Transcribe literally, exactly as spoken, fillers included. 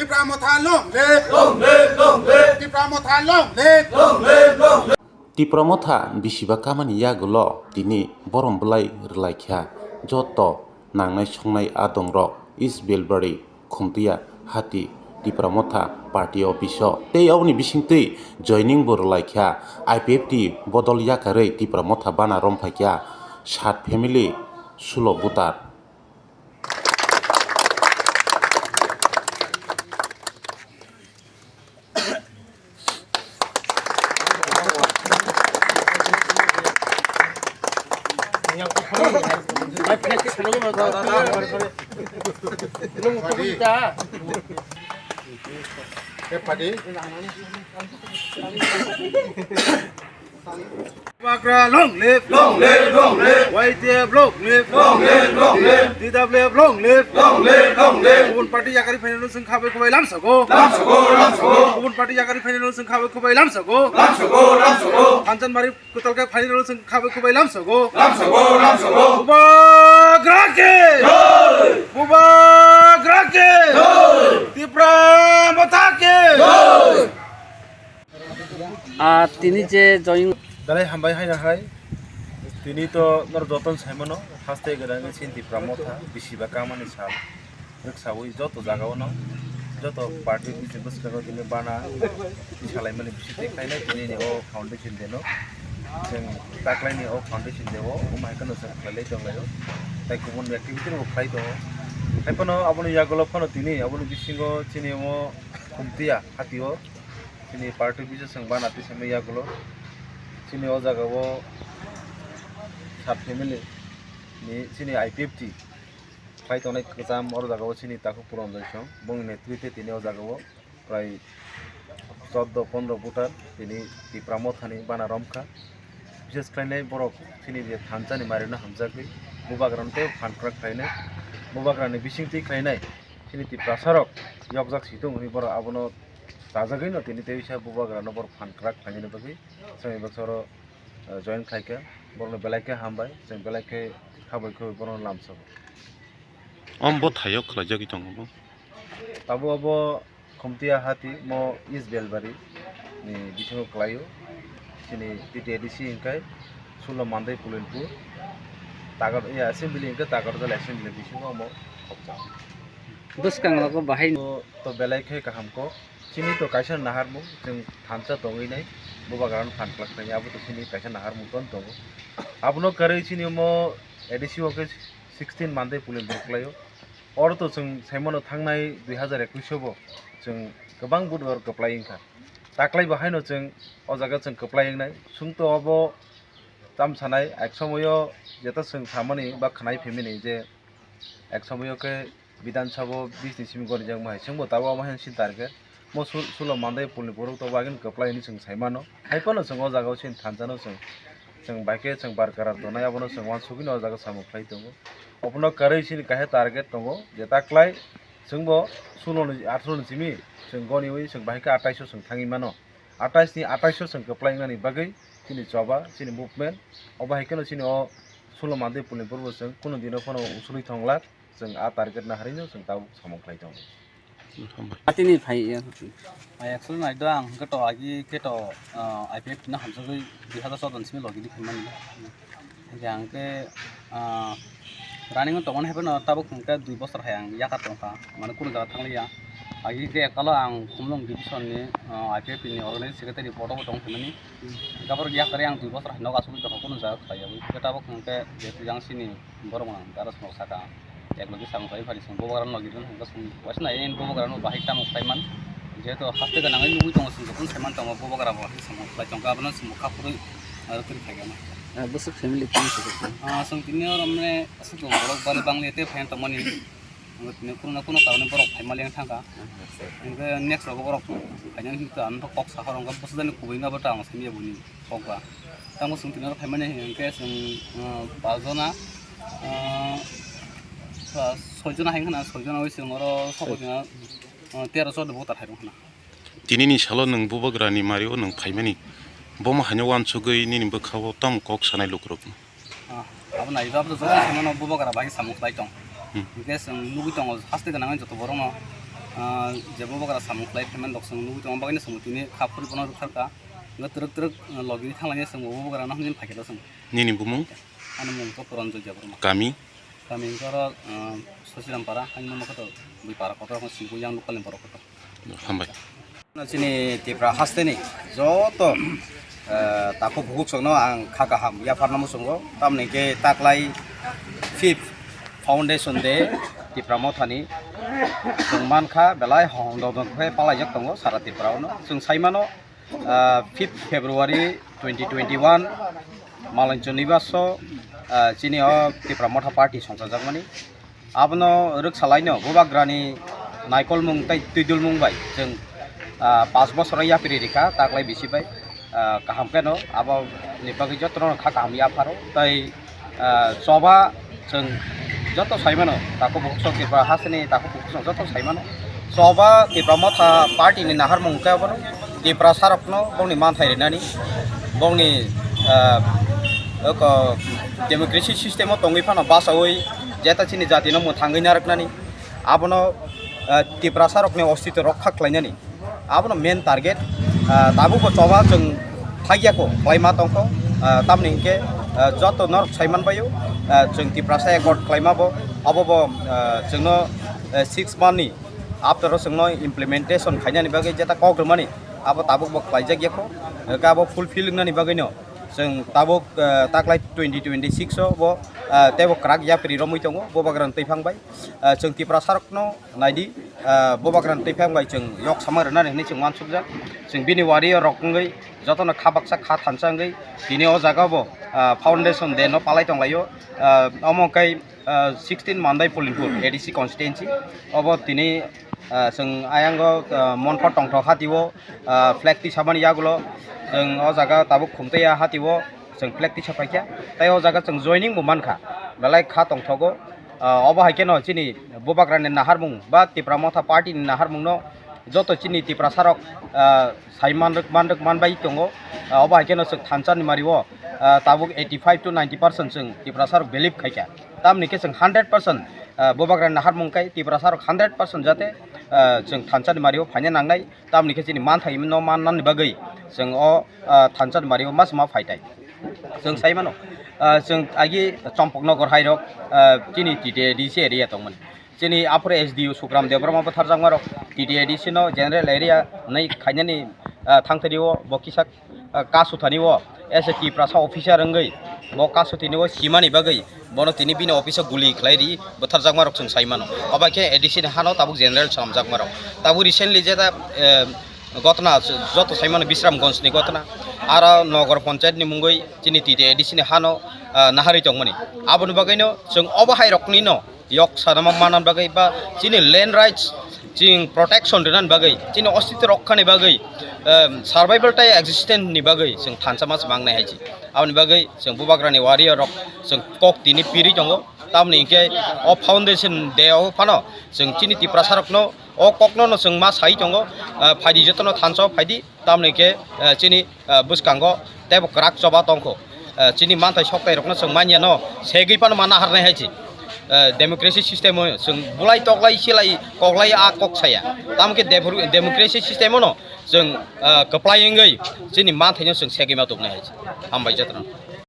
Tipra Motha long live! Long live, long live! Tipra Motha long live! Long live, long live! Tipra Motha bisiba kamani yagulo tini borom bwlai rwlaikha joto nangnai songnai adongrok East Belbari, Khumtiya, Hati, Tipra Motha party office o. Tei oboni bisingtwi joining bo rwlaikha, I P F T bodol yakarwi Tipra Motha bana romphaikha sat family, sulo butar. Bubagra long live! Long live, long live! Y T F long live! Long live, long live! T W F long live! Long live, long live! Kubun party yakarwi phainai rok chwng khabai khubai lamsogo. Lamsogo, lamsogo! Kubun party yakarwi phainai rok chwng khabai khubai lamsogo. Lamsogo, lamsogo! Kanchanmari kwtal khe phainai rok chwng khabai khubai lamsogo. Lamsogo, lamsogo! Bubagra ke! Jai! Bubagra ke! Jai! Tipra Motha ke! Jai! Ah, tini je join. Belai hambai haino hai. Tini to nor joton saimano, haste gwnangwi chini Tipra Motha bisiba kamani sal. Rwksawi joto jagao no, joto party bisi bwskango tini bana salaimani bisi tei khlainai tini ni o foundation day no. Chwng taklaini o foundation day o, omo hai kheno chwng khlailai tonglaio. Tei kubun activity rok khlai tongo. Hai phano aboni yagulo phano tini aboni bisingo chini omo Khumtiya Hati o. Chini party office o chwng bana twi simi yagulo. Chini o jaga o sat family ni chini I P F T khlai tongnai kwcham oro jaga o chini takhuk Puranjoy song. Bongni netrite tini o jaga o prai chordo pondro voter tini Tipra Mothani bana romkha. Bishes khlainai borok chini je thansa ni mari no hamjagwi Bubagra no tei phan kwrak khlainai. Bubagra ni bising twi khlainai chini Tiprasa rok yokjak si tongo hwnwi borok abono chajagwi no tini tei bisa Bubagra no borok phan kwrak khlainani bagwi chwng bai oro, eh, join khlaikha, borokno belai khe hambai, chwng belai khe khabai khoi borokno lamsogo. Om bo thaio khlaijagwi tongo bo. Tabuk abo Khumtiya Hati mo East Belbari ni bisingo kwlaio, chini T T A D C hwnkhe Sulo Mandai Pulinpur, Tagar, ya, assembly hwnkhe Tagarjala assembly bisingo omo khopjak. Bwskango bahai. To, to belai khe kaham kok. Chini to kaisa naharmung, chwng thansa tongwi nai, Bubagra no phan kwlak khlainai, abo to chini kaisa naharmung ton tongo. Abono kwrwi chini omo A D C o khe sixteen Mandai Pulinpur kwlaio. Oro to chwng saimano thangnai dui hazar ekwis o bo chwng kwbang vote oro kwplai wngkha. Taklai bo haino chwng o jaga chwng kwplai wngnai. Chwng to obo tam sanai ek somoyo jeta chwng samani ba khwnai phimani je ek somoyo khe Bidhan Sabha o bis ni simi gori jak ma hai. Chwngbo tabuk omo hai sin target. Mo sul-, sulo Mandai Pulinpur o tabuk agini kwplai hinwi chwng sai mano. Hai phano chwng o jaga o chini thansa no chwng, chwng bai khe chwng barkar tongnai, abono chwng uansugwi no o jaga o samung khlai tongo. Obono kwrwi chini kaisa target tongo je taklai chwngbo sulo ni atharo ni simi chwng goniwi chwng bai khe atais o chwng thangwi mano. Atais ni atais o chwng kwplai wngnani bagwi chini choba, chini movement, obo hai kheno chini o sulo Mandai Pulinpur bo chwng kunu dino phano usulwi thonglak. Chwng a target naharino chwng tabuk samung khlai tongo. Atini phai ya. Ai, actually nai do ang hwnkhe to agi khe to, ah, I P F T no hamjagwi dui hazar choudo ni simi logi di phaimani. Hwnkhe ang khe, ah, running o tongmani hai phano tabuk hwnkhe dui bosor hai ang yakar tongkha, mane kunu jaga thangliya. Agi khe ekalo ang Khumlung division ni, ah, I P F T ni organizing secretary board o bo tong phaimani. Hwnkhe aborok yakarwi ang dui bosor hai nogo asugwi tongkha, kunu jaga khlai ya. Hwnkhe tabuk hwnkhe jesu yang sini borok mang dara songkha saka. Ek logi samung khlai phari chwng bubagra no logi rwna hwnkhe chwng waisa nai ani bubagra no bahai tamo khlai man. Jehetu haste gwnangwi nugwi tongo chwng jotono sai man tongo bubagra bo hai samung khlai tongkha, abono chwng mokha phurwi aro kwrwi phai gana. Ah, bwswk family tini se khe? Ah, chwng tini oro mane aswk borok bari bangli tei phai tongmani. Ang tini kuno kuno karone borok phai mali thangkha. Hwnkhe next rogo borok phainani hinwi ang kok sakha rwngkha bwsajani kubui no bo ta ang simi ya buini. Kokba. Tamo chwng tini oro phaimani hinkhe chwng, uh, pajona, uh, soijona hai khna, soijona oi chwng oro sabo jona, uh, tero choudo bo ta hai khna. Tini ni salo nwng bubagra ni mari o nwng phaimani. Bomo haino uansugwi nini bwkha o tamo kok sanai lukurok. Ah, abo nai, abo to joto samano bubagra bai samung khlai tong. Hmm. Hinkhe chwng nugwi tongo, haste gwnangwi joto borok no Ah, je bubagra samung khlai phaimani dok chwng nugwi tongma bagwino chwng tini kha phuri bono rwkharkha. Hwnkhe twrwk twrwk, ah, logini thanglainai chwng bubagrano hwnwi phaikhe do chwng. Nini bumung? Ani mung khe Puranjoy Debbarma. Kami? Kami hwnkhe oro, ah, Sosiram para, ani mama khe to Bui para kotor, sini yang local ni borok kotor. Hambai. Chini Tripura hasteni joto, eh, takhuk bukhuk chwngno ang kha kaham yapharna muchungo. Tamni hwnkhe taklai fifth Foundation Day Tipra Mothani chwng mankha, belai hong dodon khe palaijak tongo sara Tripura ono. Chwng saimano, ah, fifth February twenty twenty-one, Malanchon Nibaso, ah, chini o Tipra Motha Party songchajakmani. Abono rwksalaino bubagrani naikolmung tei twidulmung bai chwng, ah, pash bosoro yapri rikha, taklai bisi bai, ah, kaham kheno aboni bagwi jotono kha kaham yapharo tei ah, choba chwng joto saimano, takhuk bukhuk chwng Tripura hasteni takhuk bukhuk chwng joto saimano. Choba Tipra Motha Party ni naharmung khe abono Tiprasarokno bongni manthai rinani, bongni, ah, oko democracy system o tongwi phano bachaui jeta chini jatino mwthangwi narwknani, abono, ah, Tiprasarokni ostitw rokha khlainani. Abono main target, ah, tabukbo choba chwng phaikya kho, khlaima tongkho, ah, tamni hinkhe, ah, joto norok saiman baio, ah, chwng Tiprasa accord khlaima bo, abobo, ah, chwngno, ah, six month ni after o chwngno implementation khainani bagwi jeta kok rwmani, abo tabukbo khlaijak ya kho, hwnkhe abo fulfill wngnani bagwino chwng tabuk, ah, taklai twenty twenty-six o bo, ah, teibo kwrak yapri romwi tongo, bubagrani twiphang bai, ah, chwng Tiprasarokno naidi, ah, bubagrani twiphang bai chwng yok sama rwnani hinwi chwng uansukjak. Chwng bini warrior rok wngwi jotono kha baksa kha thansa wngwi tini o jaga bo, ah, Foundation Day no palai tonglaio. Ah, omo khe, ah, sixteen Mandai Pulinpur A D C constituency. Obo tini, ah, chwng ayango, ah, Monpha Tongthok hatio, ah, flag tisamani yagulo chwng o jaga tabuk Khumtaiya hatio chwng flag tisa paikha. Tei o jaga chwng joining bo mankha, belai kha tongthogo. Ah, obo hai kheno chini bubagrani naharmung ba Tipra Motha Party ni naharmung no joto chini Tiprasarok, ah, sai manrwk, manrwk manbai tongo. Ah, obo hai kheno chwng thansa ni mari o, ah, tabuk eighty five to ninety percent chwng Tiprasarok believe khaikha. Tamni khe chwng hundred percent, ah, bubagrani naharmung khai Tiprasarok hundred percent jate, ah, chwng thansa ni mari o phaina nangnai. Tamni khe chini manthai no mannani bagwi chwng o, ah, thansa ni mari o mas ma phaitai. Chwng sai mano, ah, chwng agi Champaknagar hai rok, ah, chini T T A D C area tongmani. Chini aphuru S D O Sukram Debbarma bwtharjakma rok T T A D C no general area nai khainani, ah, thangthari o bo kisa, ah, kasu thani o as a Tiprasa officer wngwi bo kasu thani o simani bagwi bono tini bini office o guli khlai ri bwtharjakma rok chwng sai mano. Obo khe A D C ni hano tabuk general swnamjakma rok. Tabuk recently jeta, eh, gotna joto sai mano Bisramganj ni gotna, aro Nagar Panchayat ni mungwi chini T T A D C ni hano, ah, naharwi tongmani. Aboni bagwino chwng obo hai rokni no yok sanama manna bagwi ba chini land rights chwng protection rwna bagwi, chini ostitw rokkhani bagwi, em, survival tei existence ni bagwi chwng thansa mas mangnai hai chi. Aboni bagwi chwng bubagrani warrior rok chwng kok tini pirwi tongo. Tamoni hinkhe o Foundation Day o phano chwng chini Tiprasa rokno o kokno no chwng ma sai tongo, ah, phaidi jotono thansa o phaidi. Tamoni khe, eh, chini, eh, bwskango teibo kwrak choba tongkho. Eh, chini manthai soktai rokno chwng manya no segwi phano ma naharnai hai chi. Eh, democracy system o chwng bulai toklai silai koklai a kok saya. Tamo khe debru-, democracy system o no chwng, eh, kwplai wngwi chini manthai no chwng segwi ma tubunai hai chi. Hambai jotono.